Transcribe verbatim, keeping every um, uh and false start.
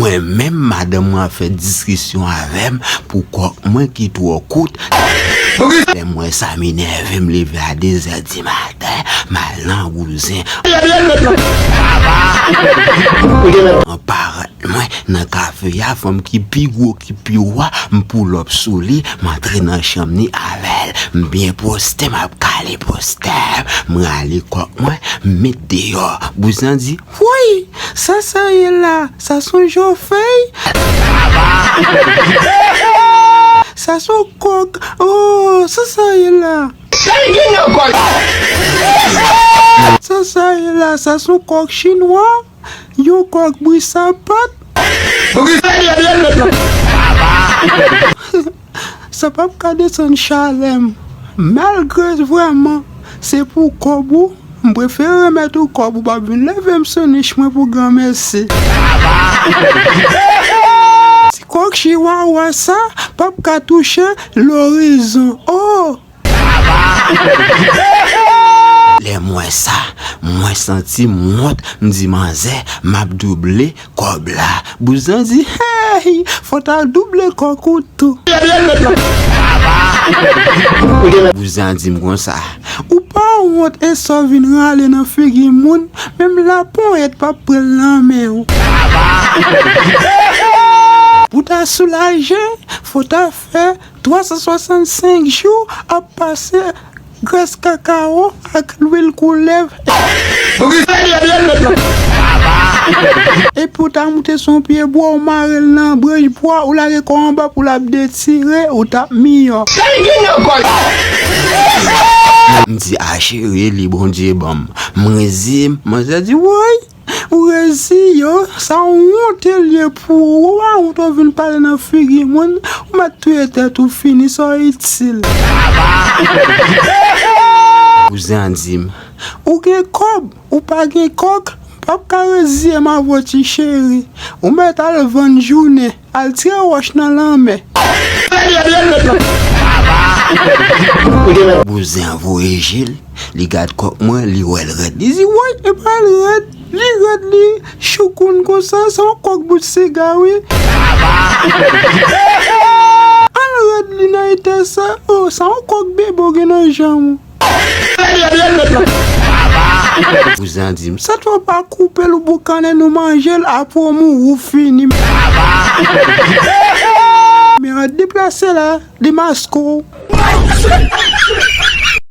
Mwen menm, madanm mwen ap fè diskisyon avè m pou kòk mwen ki twò kout. Lè m wè sa, m enève, m leve a de zè di maten, m al nan wouzen. An parèt mwen nan kafe a, fanm ki pi gwo, ki pi wa, m pull up sou li, m antre nan chanm ni avè l. M byen poste, m ap kale poste m, m rale kòk mwen, m met deyò. Bouzen an di, woy, sa sa ye la, sa se yon jòfèy. Sa se yon kòk, oh, sa sa ye la. Sa sa ye la, sa se yon kòk chinwa, yon kòk bri sapat. Sa p ap ka desann chalè m. Malgre vrèman se pou kòb ou, m prefere remèt ou kòb ou, p ap vin leve m sou nich mwen pou granmèsi. Ti kòk chiwawa sa p ap ka touche lorizon. Oh! Lè m wè sa, mwen santi m wont, m di, manzè, m ap double kòb la. Bouzen an di, hey, fò w ta double kòk ou tou. Bouzen an di m konsa, ou pa wont e sa w vin rale nan figi moun, menm laponyèt p ap pran l nan men w. Pou w ta soulaje, fò w ta fè twa san swasannsenk jou ap pase grès kakawo ak lwil koulèv. Epi w ta moute sou yon pye bwa, ou mare l nan branch bwa, ou lage kò w anba pou l ap detire, ou t ap miyò. M di, a cheri, li Bondye ban m. M reziye m. Manzè di, woy, ou reziye w, sa yon wont li ye pou ou. Ou pa wont ou vin pale nan figi moun, ou mèt touye tèt ou fini, sa w itil. Bouzen an di m, ou gen kòb, ou pa gen kòk, m p ap ka reziye m avè w ti cheri. Ou mèt al vann jounen, al tire wòch nan lanmè. Bouzen an voye je l, li gad kòk mwen, li wè l rèd. Li di, woy, epa l rèd. Li rèd, li choukoun konsa, se yon kòk bout siga, wi. Al rèd li nan eta sa. Oh, sa yon kòk bebe w gen nan janm ou. Bouzen an di m, sa twò pa koupe l ou boukannen nou manje l, apre w mouri ou fini. Men an deplase la, demaske w.